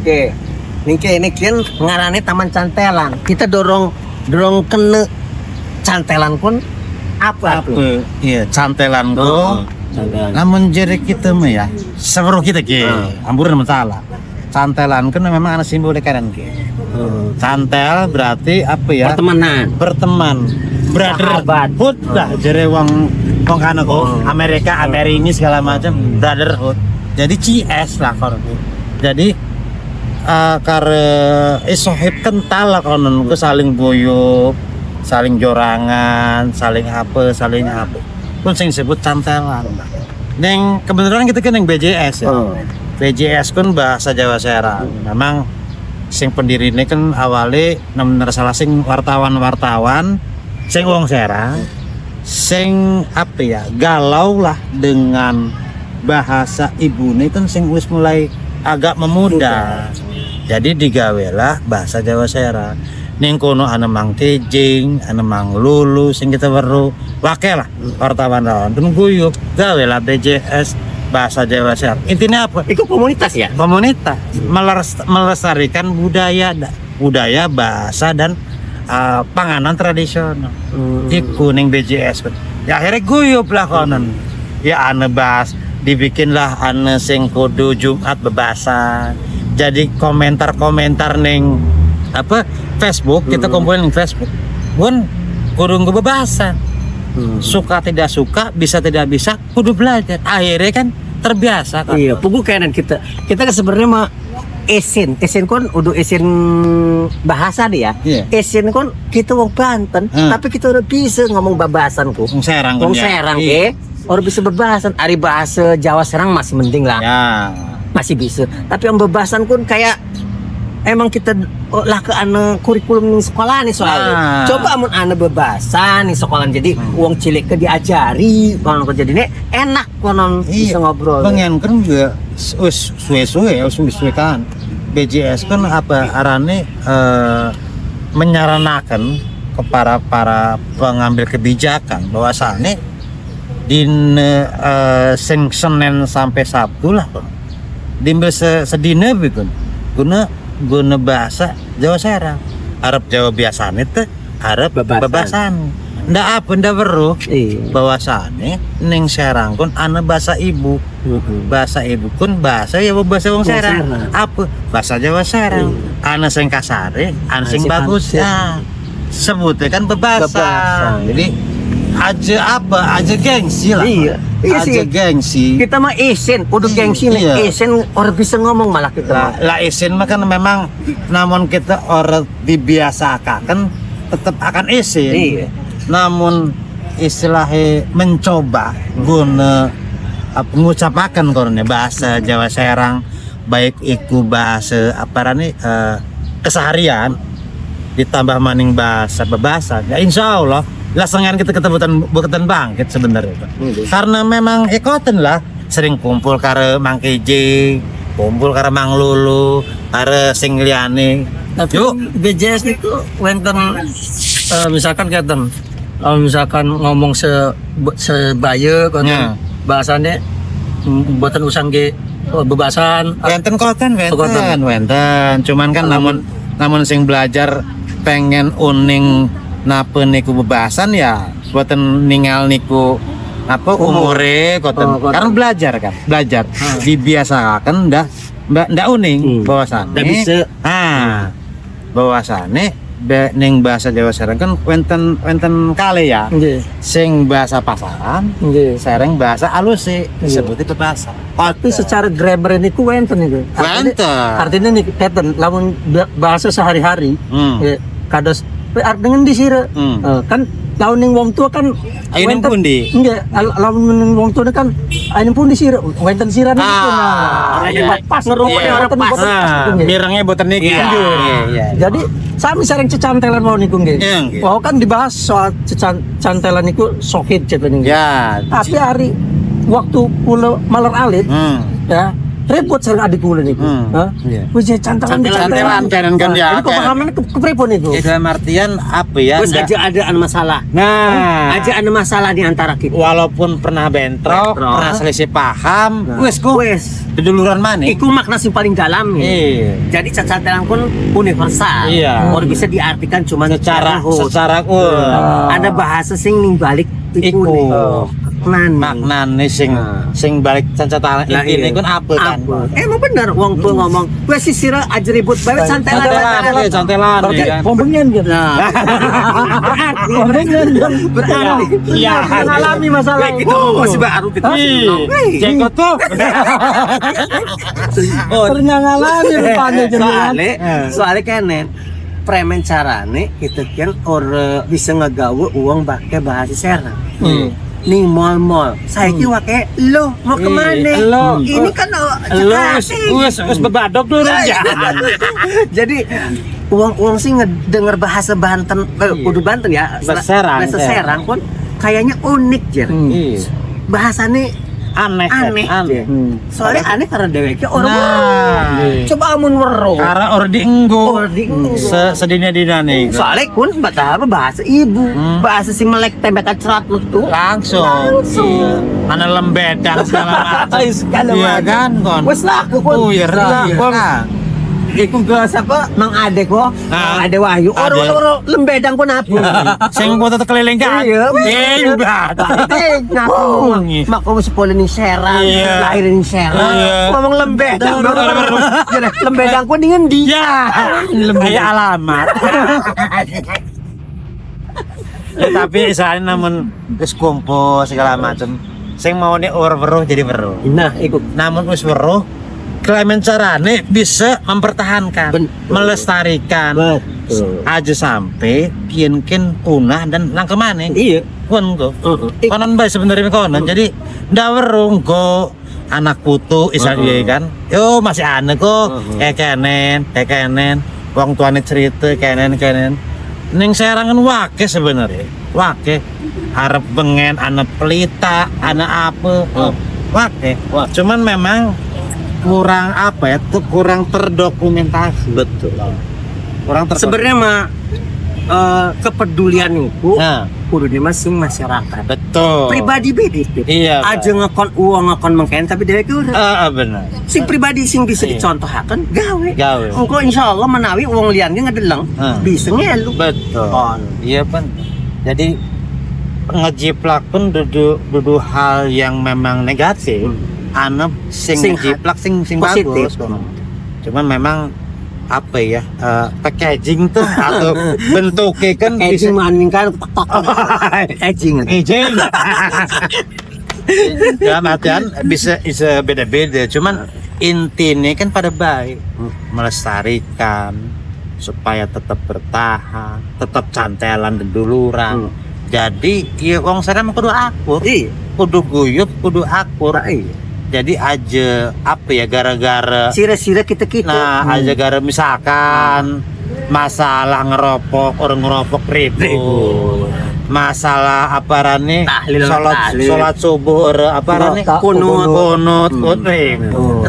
Oke. Niki ini kian ngarane Taman Cantelan. Kita dorong dorong kene cantelan pun apa tuh? Iya, cantelan Oh, ko. cantelan. Namun jere kita mah ya, seluruh kita ki, ampun masalah. Cantelan kan memang ada simbol kanan ki. Cantel berarti apa ya? Pertemanan. Berteman. Brother. Sahabat. Hood lah jere wong wong kana kok. Amerika, Amerika ini segala macam brotherhood. Jadi CS lah kono. Jadi kare sohib kental lah konon ku saling boyok, saling jorangan, saling apa, saling apa. Pun sing disebut cantelan. Neng kebetulan kita kan yang BJS ya. BJS pun bahasa Jawa Serang. Memang sing pendiri ini kan awalnya namun salah sing wartawan-wartawan sing wong Serang sing apa ya galau lah dengan bahasa ibune kan sing wis mulai agak memudar. Jadi digawelah bahasa Jawa Serang. Ning kono ana Mang Tejing, ana Mang Lulu sing kita weruh. Wake lah wartawan-wartawan. Tun guyub gawelah BJS bahasa Jawa Serang. Intinya apa? Itu komunitas ya? Komunitas melestarikan budaya budaya bahasa dan panganan tradisional. Iku ning BJS. Ya akhirnya guyub lah konon. Ya ane bahas dibikinlah ane sing kudu Jumat bebasan. Jadi komentar-komentar ning apa Facebook kita kumpulin ning Facebook. Pun kudu bebasan. Suka tidak suka, bisa tidak bisa, kudu belajar. Akhirnya kan terbiasa kan. Iya, pugu kayak kita. Kita kan sebenarnya mah esin, esin kon udah esin bahasa deh ya. Iya. Esin kon kita wong Banten, tapi kita udah bisa ngomong babasan ku. Wong Serang kon Wong ya. Serang Iya. ke. Orang bisa bebasan. Ari bahasa Jawa Serang masih mending lah. Ya. Masih bisa. Tapi yang bebasan pun kayak emang kita oh, lah ke ane kurikulum ning sekolah nih soalnya. Coba amun ane bebasan nih sekolah jadi wong cilik ke diajari konon jadi ini enak konon bisa ngobrol. Pengen kan juga wis suwe-suwe, suwe-suwe kan. BJS kan apa arane menyaranakan kepada para pengambil kebijakan bahwasannya dina sing Senin sampai Sabtu lah kon. Dimbe sedina bikin guna guna bahasa Jawa Serang. Arab Jawa biasane teh Arab Bebasan. bebasan. Ndak apa ndak weruh bahwasane ning Serang kun ana bahasa ibu. Bahasa ibu kun bahasa ya bahasa wong Wong Serang. Serang. Apa? Bahasa Jawa Serang. Ana sing kasare, ana sing Ana sing bagus. halus. Ya. Sebutnya kan bebasan. Bebasan. Jadi aja apa? Aja gengsi lah. Iya. Iya Aja sih. gengsi. Kita mah isin, udah gengsi nih, isin orang bisa ngomong malah kita Lah, mah. lah isin mah kan memang namun kita orang dibiasakan kan tetap akan isin. Namun istilahnya mencoba guna apa, ngucapakan kono bahasa Jawa Serang baik iku bahasa apa nih keseharian ditambah maning bahasa bebasan ya insya Allah lah sengan kita ketemuan bukan bangkit sebenarnya Pak. Karena memang ikoten lah sering kumpul karo Mang Keje, kumpul karo Mang Lulu, karo sing liyane. Tapi Yuk. BJS itu wenten misalkan keten kalau misalkan ngomong sebaya konten bahasanya buatan usang ge oh, bebasan. Wenten koten, wenten, Koten. Wenten. Cuman kan namun namun sing belajar pengen uning napa niku bebasan ya boten ningal niku apa umure koten. Oh, koten. Karena belajar kan, belajar. Dibiasakan ndak mbak ndak uning bahwasane. Ndak bisa. Ah. Bahwasane ning bahasa Jawa Serang kan wenten wenten kali ya. Sing bahasa pasaran, sereng bahasa alus sih disebutnya bebasan. Tapi secara grammar ini ku wenten itu. Artinya, Wenten. artinya nih keten lamun bahasa sehari-hari ya, kados we arep ngendi sira? Kan lamun ning wong tua kan Ayo ning wenten- pundi? Enggak, lamun ning wong tua kan ayo ning pundi sira? Wenten sira niku nah. Iya. Pas Ngerungokne Wenten ora pas. boten Nah, niku, nggih. mirengnya boten niki. Iya. Jadi sami sareng cecantelan mau niku nggih. Iya, nggih. Wah kan dibahas soal cecantelan niku sohib cepen nggih. Ya. Tapi hari waktu kula maler alit ya Repot sering adik kula niku. Hah? Wis cantelan kan ya. Ini pemahaman kepripun niku? Ya dalam artian apa ya? Wis aja ada masalah. Nah, aja ada masalah di antara kita. Walaupun pernah bentrok, pernah selisih paham, wis ku wis deduluran maneh. Iku makna sing paling dalam. Iya. Jadi cantelan pun universal. Iya. Orang bisa diartikan cuma secara ada bahasa sing ning balik iku. Maknane sing sing balik cantelan intine kun apa kan? Emang bener wong tua ngomong, wes sisira aja ribut bae cantelan. Cantelan. Pompengen gitu. Nah. Pompengen berarti. Iya, ngalami masalah itu masih baru kita. Jenggot tuh. Pernah ngalami rupanya jenengan. Soale kenen premen carane kita kan ora bisa ngegawe uang pakai bahasa Serang. Ning mall-mall. Saiki wake lo mau kemana? Ini kan lo wis bebadok dulu ya. Jadi uang-uang sih ngedenger bahasa Banten, kudu Banten ya. Bahasa Bahasa Serang pun kayaknya unik jer. Bahasane aneh. Soalnya aneh karena dheweke orang coba amun weruh. Karena orang dienggo. Sedina-dinane. Soalnya kun bahasa ibu, bahasa sing melek tembekan cerat tuh. Langsung. Iya. Ana lembedang segala macam. Iya kan kon. Wes laku kon. Oh iya lah. Iku gak siapa Mang Ade kok. Mang Ade Wahyu. Ora lembedang pun apa. Sing kota keliling kan. Iya. Ngaku. Mak sekolah ning Serang, lahir ning Serang. Ngomong lembedang. Lembedang ku ning endi? Ya. Kayak alamat. Ya tapi isane namun wis kumpul segala macam. Sing maune ora weruh jadi weruh. Nah, iku. Namun wis weruh kelamin carane bisa mempertahankan, melestarikan. Betul. Aja sampai kian-kian punah dan nang kemana? Iya. Kon kok. Konon bae sebenarnya konon. Jadi ndak weruh nggo anak putu isa iya kan. Yo masih aneh kok. Kekenen. Wong tuane cerita kenen. Ning Serang kan wake sebenarnya. Wake. Arep bengen anak pelita, anak apa. Wake. Cuman memang kurang apa ya, kurang terdokumentasi. Betul. Kurang terdokumentasi. Sebenarnya mah kepedulian itu kudu masing masyarakat. Betul. Pribadi beda. Iya. Aja ngekon uang ngekon mengken tapi dheweke ora. Bener. Sing pribadi sing bisa dicontohaken gawe. Gawe. Engko insyaallah menawi wong liyane ngedeleng bisa ngelu. Betul. Iya, Ben. Jadi ngejiplak pun dudu hal yang memang negatif. Anep sing jiplak sing bagus. Cuman memang apa ya packaging tuh atau bentuknya kan packaging maning kan packaging. Ya artian bisa beda-beda. Cuman intinya kan pada baik melestarikan supaya tetap bertahan, tetap cantelan deduluran. Jadi ya wong Serang kudu akur. Kudu guyub, kudu akur. Jadi aja apa ya gara-gara sira-sira kita. Nah, aja gara misalkan masalah ngeropok, orang ngeropok ribut. Masalah aparane salat subuh ora aparane kunut ribut.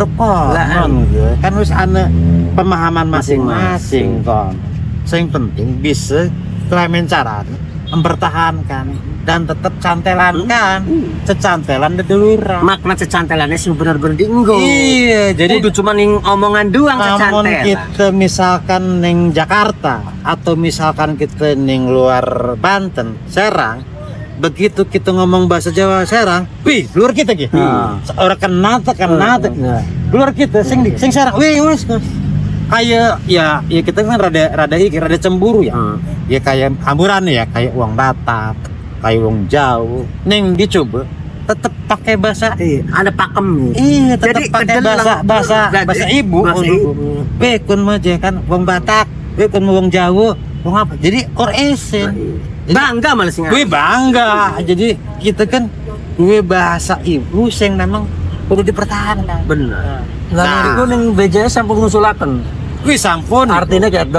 Kan wis ana pemahaman masing-masing kon. Sing penting bisa kelamen carane mempertahankan dan tetap cantelan kan, cecantelan deduluran. Makna cecantelannya sih bener-bener dienggo. Iya, jadi udah cuma ning omongan doang cecantelan. Namun kita misalkan ning Jakarta atau misalkan kita ning luar Banten, Serang, begitu kita ngomong bahasa Jawa Serang, wih, luar kita gitu. Orang kenal terkenal, luar kita sing sing Serang, wih, wis. Kayak ya kita kan rada cemburu ya. Ya kayak amburan ya, kayak uang Batak, kayak uang Jawa. Neng dicoba tetep pakai bahasa ada pakem. Iya, tetep pakai bahasa ibu. Weh kun mah kan wong Batak, weh kun wong Jawa, wong apa. Jadi or esen. Bangga malah sing. Weh bangga. Jadi kita kan gue bahasa ibu sing memang perlu dipertahankan. Bener. Lah niku ning BJS sampun ngusulaken. Wih sampun. Artinya kayak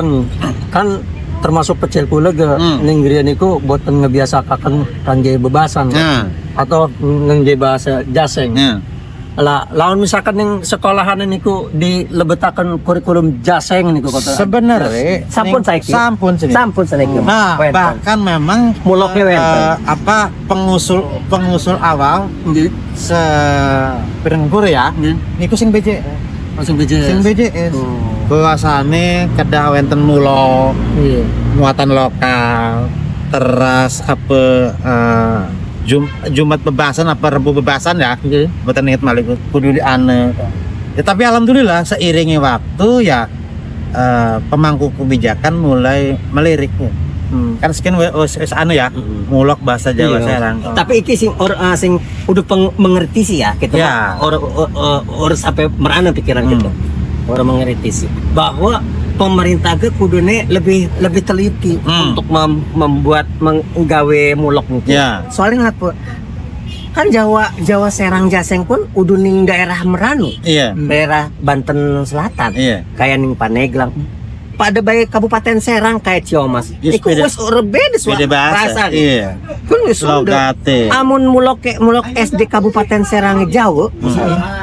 kan termasuk pecel kula ge ning griya niku boten ngebiasakaken kangge bebasan atau ngangge bahasa jaseng. Lah, lawan misalkan ning sekolahan niku dilebetaken kurikulum jaseng niku kota. Sebenarnya sampun saiki. Sampun sini. Sampun saiki. Nah, bahkan memang muloke wenten. Apa pengusul awal nggih sepirenggur ya. Niku sing BJS. Sing BJS. Sing BJS. Bahwasane kedah wenten mulo. Iya. Muatan lokal, teras apa Jumat bebasan apa Rebu bebasan ya, mboten inget malih kudu diane. Ya, tapi alhamdulillah seiringnya waktu ya pemangku kebijakan mulai melirik. Kan sekian wis anu ya, mulok bahasa Jawa Serang. Tapi iki sing sing udah mengerti sih ya gitu. Ya. Or sampai merana pikiran gitu. Orang mengerti sih bahwa pemerintah ke kudune lebih teliti untuk membuat menggawe mulok mungkin. Ya. Soalnya ngapa? Kan Jawa Serang Jaseng pun udah ning daerah Meranu, daerah Banten Selatan, kayak ning Paneglang. Pada baik Kabupaten Serang kayak Ciomas. Yes, iku wis ora beda bahasa. Iya. Kun wis logate. Amun mulok SD Kabupaten Serang jauh,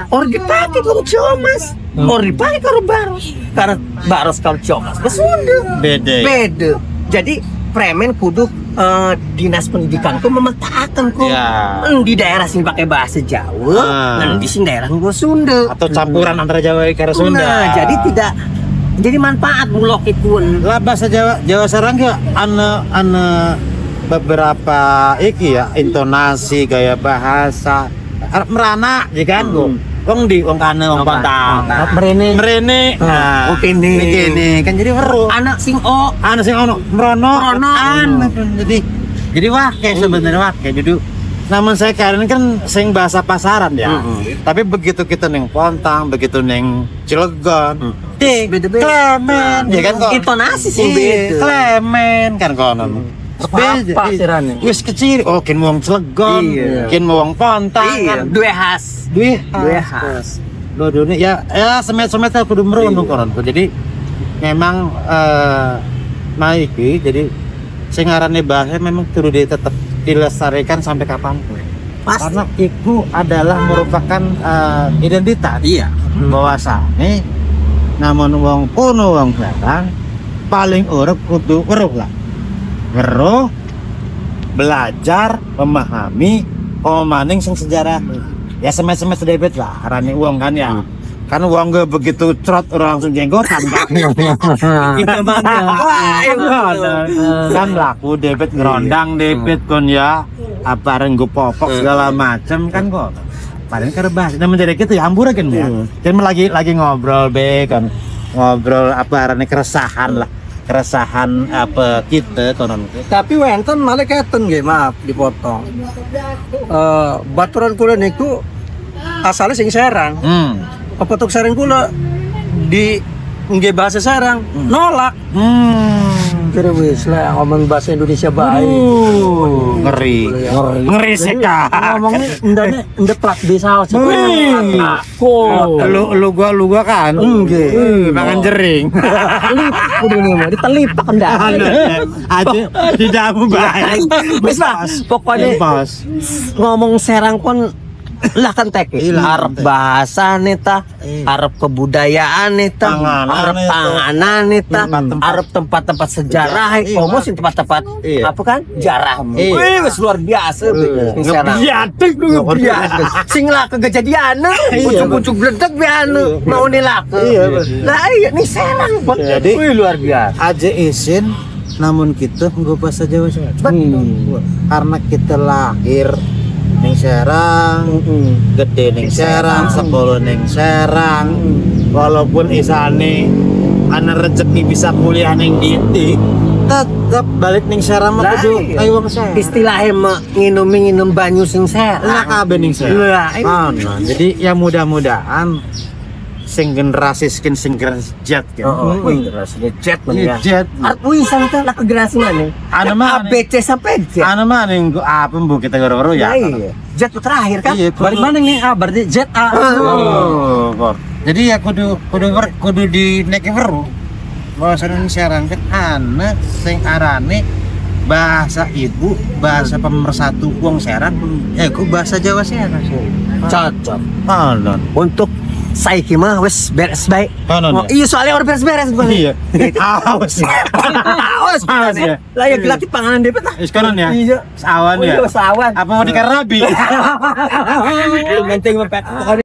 ora dipake karo Ciomas. Ora dipake karo Baros. Karena Baros karo Ciomas wis beda. Beda. Jadi premen kudu dinas pendidikan ku memetakan ku. Ya. Di daerah sini pakai bahasa Jawa, di sini daerah nggo Sunda. Atau campuran antara Jawa karo Sunda. Nah, jadi tidak jadi manfaat mulok itu. Lah bahasa Jawa Serang ya ane beberapa iki ya intonasi gaya bahasa arep merana ya kan. Wong di wong kane wong Pantang. Mrene. Nah, kene kan jadi weruh. Anak sing o, anak sing ono mrono. Ane jadi wake sebenarnya wake. Jadi namun saya kalian kan sing bahasa pasaran ya. Tapi begitu kita neng Pontang, begitu neng Cilegon, beda-beda. Klemen, ya kan kok. Intonasi sih beda. Klemen kan kono. Apa sirane? Wis kecil, oh kin wong Cilegon, kin wong Pontang. Iya, duwe khas. Duwe khas. Dua-duanya ya semet-semet kudu merono kono. Jadi memang nah iki jadi sing ngarane bahasa memang kudu tetep dilestarikan sampai kapanpun. Pasti. Karena itu adalah merupakan identitas. Iya. Bahwasane namun wong kono wong Serang paling urip kudu weruh lah. Weruh, belajar, memahami pemaning sing sejarah. Ya semet-semet sedebet lah arane wong kan ya. Kan wong gak begitu trot orang langsung jenggotan kan. Itu mana? Kan laku debet ngerondang debet kon ya apa renggo popok segala macam kan kok. Padahal kerebas. Nah menjadi gitu ya hambur kan ya. Jadi lagi ngobrol be kan. Ngobrol apa arane keresahan lah. Keresahan apa kita konon. Tapi wenten malah keten nggih, maaf dipotong. Baturan kula niku asalnya sing Serang. Kepetuk Serang kula di nggih bahasa Serang nolak. Kira wis lah ngomong bahasa Indonesia baik. Ngeri. Ngeri sekali. Ngomongnya ndane ndek plat desa. Lu gua kan. Nggih. Makan jering. Lip kudu nih, ditelipak ndak. Aja dijamu baik. Wis lah, pokoknya ngomong Serang kon lah kan tek arep bahasa neta, arep kebudayaan neta, arep panganan neta, arep tempat-tempat sejarah, komo sing tempat-tempat apa kan jarah. Wih, wis luar biasa ngebiadeg ngebiadeg. Sing lah kejadian, ujug-ujug bledek be anu mau nilak. Lah iya nih Serang. Jadi wih luar biasa. Aja isin namun kita nggo bahasa Jawa Betul. Karena kita lahir ning Serang, gede ning Serang, sekolah ning Serang. Walaupun isane ana rezeki bisa kuliah ning ndi, tetep balik ning Serang mah kudu kayak wong Serang. Istilahnya mah nginum banyu sing Serang. Lah kabeh ning Serang. Lah, jadi ya mudah-mudahan sing generasi skin sing generasi Z ya. Generasi Z men ya. Z. Arep wis sampe lah ke generasi mana? Ana mah A B C sampai Z. Ana mah ning apa mbu kita goro-goro ya. Iya. Z terakhir kan. Iya, balik mana nih A berarti Z A. Oh. Jadi ya kudu di nek weru. Bahasane Serang kan ana sing arane Bahasa ibu, bahasa pemersatu wong Serang, ya ku bahasa Jawa Serang. Cocok. Konon. Untuk saiki mah wis beres baik. Konon Oh, ya? iya soalnya orang beres-beres bukan. Iya. Awas. Awas. Awas ya. Lah ya gelati panganan depet lah. Wis konon ya? Iya. Awan Oh, ya. iya, wis awan. Apa mau dikarabi? Penting mepet. Pokoknya